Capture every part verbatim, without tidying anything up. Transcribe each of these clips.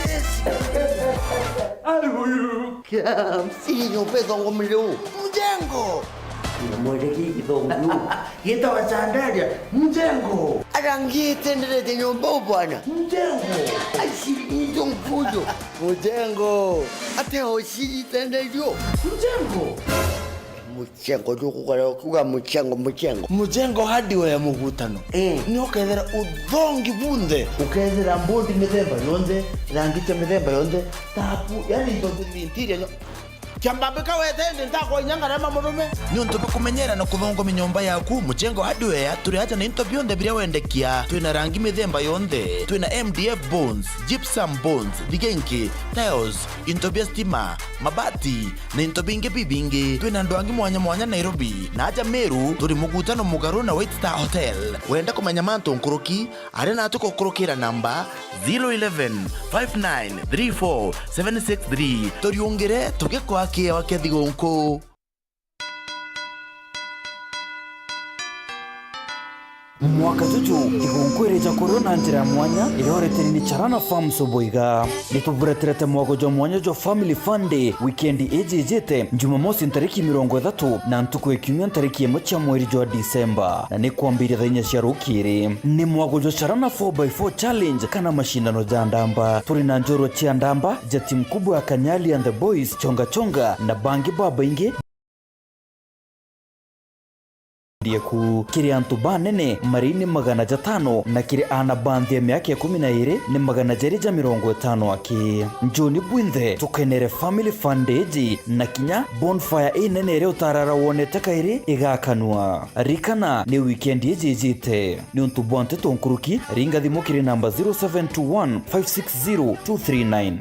Yes. Aruyu. Ii nyomba ithongo miriu. Mjengo. Mwendeki githongo. Gitawa Chandaria. Mjengo. Arangite nderete nyomba u bwana. Mjengo. Aisi ndio mfujo. Mjengo. Ate oshiri tenderio. Mjengo. Muchengo, jukugara ukiuga muchengo, muchengo. Muchengo Hardware Mugutano. Eh. Ni ukethira uthongi bunthe. Ukethira mbundi mithemba yonthe, rangi cia mithemba yonthe, tapu, yani indo interior nyo-, kiambambika wete ndi ntakwa inya ngarema murume. Ni untu bwa kumenyera na kuthongomia nyomba yaku, Muchengo Hardware turi aja na into bionthe biria wendekia. Twina rangi mithemba yonthe. Twina M D F boards, gypsum boards, thigenki, tiles, into bia stima, mabati, na into bingi bibingi. Twina andu angi mwanya mwanya Nairobi, na aja Meru, turi Mugutano Mugaru na White Star Hotel. Wenda kumenya mantu nkuruki, aria natu gukurukira namba zero eleven, five nine three four seven six three. Turiungire, tugikwa kiewa kia thigunku. Mwaka juju, thigunku iri ja kurua na njira ya mwanya iria ureteri ni Charana Farms Uboiga. Ni tubureterete mwago jwa mwanya jwa Family Fun Day wikendi iji ijite, Jumamosi ntariki mirongo ithatu na ntuku ya kiumia ntariki imwe cia mweri jwa Disemba, na ni kwambiria thaa inya cia rukiri. Ni mwago jwa Charana four by four Challenge kana mashindano ja ndamba. Turi na njorua cia ndamba ja timu kubwa ya Kanyali and the Boys, Chonga Chonga, na bangi babaingi. Ndieku, kiri antu banene, mari ni magana jatano, na kiri aana ba nthi ya miaka ikumi na iiri ni magana jeri ja mirongo itano aki. Njoni bwinthe, tukenere Family Fun Day iji, na kinya bonfire inene iria utarara wonete kairi igakanua. Rikana, ni wikendi iji ijite. Niuntu bwa nteto nkuruki, ringa thimu kiri namba zero seven two one, five six zero, two three nine.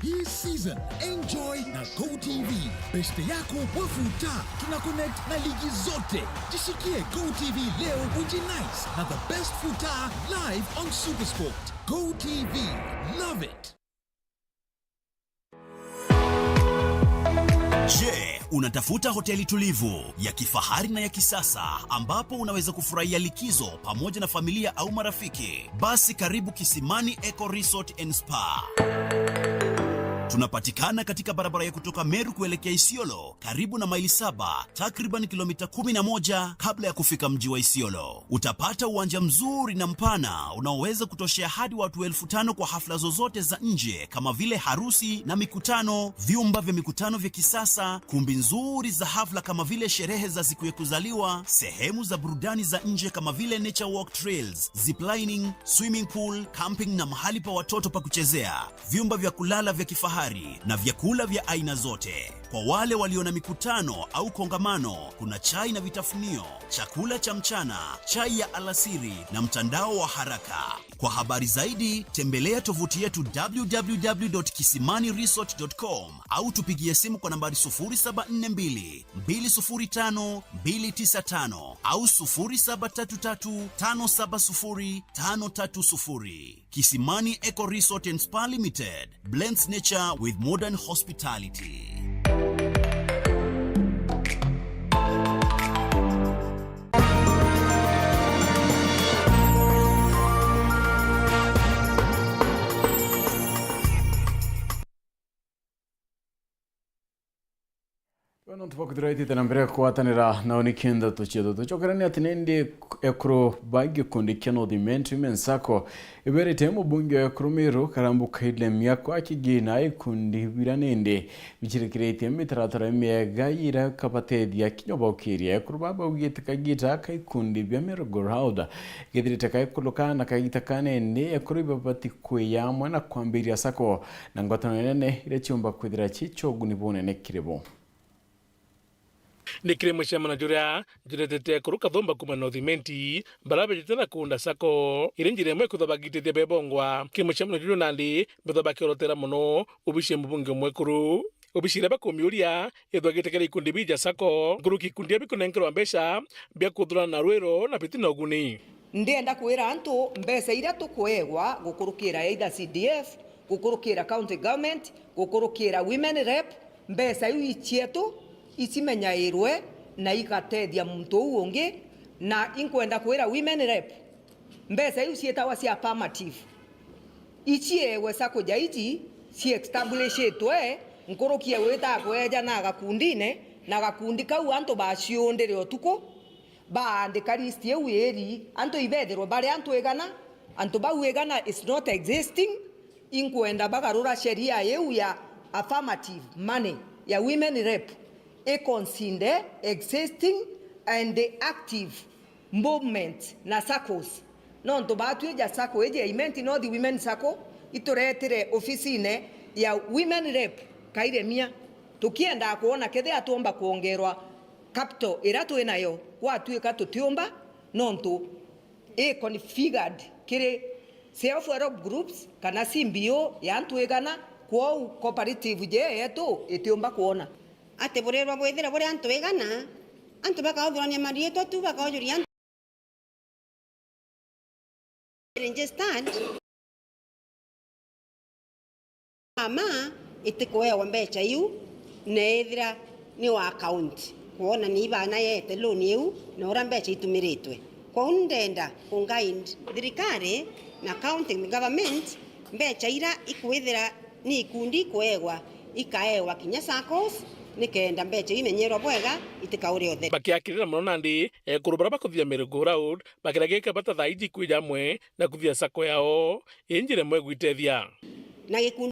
Hii season, enjoy na Go T V. Beshte yako wa futa, tuna connect na ligi zote. Jishikie Go T V leo, ujinais na the best futa live on Supersport. Go T V, love it. Je, unatafuta hoteli tulivu, ya kifahari na ya kisasa ambapo unaweza kufurahia likizo pamoja na familia au marafiki? Basi karibu Kisimani Eco Resort and Spa. Tunapatikana katika barabara ya kutoka Meru kuelekea Isiolo, karibu na Maili Saba, takriban kilomita kumi na moja kabla ya kufika mji wa Isiolo. Utapata uwanja mzuri na mpana unaoweza kutoshea hadi watu elfu tano kwa hafla zozote za nje kama vile harusi na mikutano, vyumba vya mikutano vya kisasa, kumbi nzuri za hafla kama vile sherehe za siku ya kuzaliwa, sehemu za burudani za nje kama vile nature walk trails, ziplining, swimming pool, camping na mahali pa watoto pa kuchezea, vyumba vya kulala vya kifahari na vyakula vya aina zote. Kwa wale walio na mikutano au kongamano, kuna chai na vitafunio, chakula cha mchana, chai ya alasiri na mtandao wa haraka. Kwa habari zaidi, tembelea tovuti yetu w w w dot kisimani resort dot com au tupigie simu kwa nambari sufuri saba nne mbili, mbili sufuri tano, mbili tisa tano au sufuri saba tatu tatu, tano saba sufuri, tano tatu sufuri. Kisimani Eco Resort and Spa Limited blends nature with modern hospitality. Bono ntubakwithirwa itite na mbere kugwatanira nao ni kenda tucieto tucokerania ati nindi ekuru ba gikundi kia North Imenti Women Sacco iberite mubunge wa ekuru Meru Karambu Kaile Miako akigina ikundi bira nindi bicirikiritie mitaratara miega ira kabatethia kinya baukiria. Ekuru ba baugite kagita ka ikundi bia Meru Gold githirite kaikuluka na kagita ka nindi ekuru ibabati kwiya amwe na kwambiria sacco na ngwataniro nene iria ciumba kwithira ci cia uguni bunene kiri bo. Ni kiri mucemano juria njuretete ekuru kathumba kuuma North Imenti, baria bejite na kuunda sacco, iri njira imwe kwithwa bagitithia bebongwa. Kiri mucemano juju nandi bethwa bakiorotera mono obisi ya mubunge umwe ekuru. Obisi iria bakumiuria ithwa gitekera ikundi bija sacco, nkuruki ikundi iria bikunenkerwa mbeca bia kuthurana na rwiro na biti na uguni. Ndienda kwira antu mbeca iria tukuegwa gukurukira either C D F, gukurukira county government, gukurukira women rep, mbeca iu i cietu, icimenyairwe na igatethia muntu uu ungi. Na inkwenda kwira women rep, mbeca iu ciitagwa cia affirmative, iciewe sacco ja iji ci establishitwe nkuruki ya gwita kweja na gakundine, na gakundi kau antu baciundire utuku, baandika list iu iri, antu ibethirwe bari antu igana, antu bau igana is not existing. Inkwenda bagarura sheria iu ya affirmative money ya women rep, i consider existing and active movement na saccos. Nontu batwi ja sacco iji ya Imenti North Women Sacco ituretire ofisine ya women rep Kairemia, tukiendaa kwona kethira twomba kwongerwa capital iria twi nayo, gwatuika tutiumba, nontu i configured kiri self help groups kana C B O ya antu igana, kwou cooperative je yetu itiumba kwona. Ati burirwa bwithira buri antu igana, antu bakauthurania mariitwa tu, bakaujuria antu registered. Mama itikuewa mbeca iu, na ethira ni wa account, kwona ni ibana yete loan iu, na uria mbeca itumiritwe. Kwou ndenda ku guide thirikari na county government, mbeca ira ikwithira ni ikundi ikuegwa, ikaewa kinya saccos, nikenda mbeca iu imenyerwa bwega, itikaure utheri. Bakiakirira mono nandi, ekuru baria bakuthithia Miracle Road, bakiragika bata thaa iji kwija amwe na kuthithia sacco yao, i njira imwe gwitethia. Na gikundi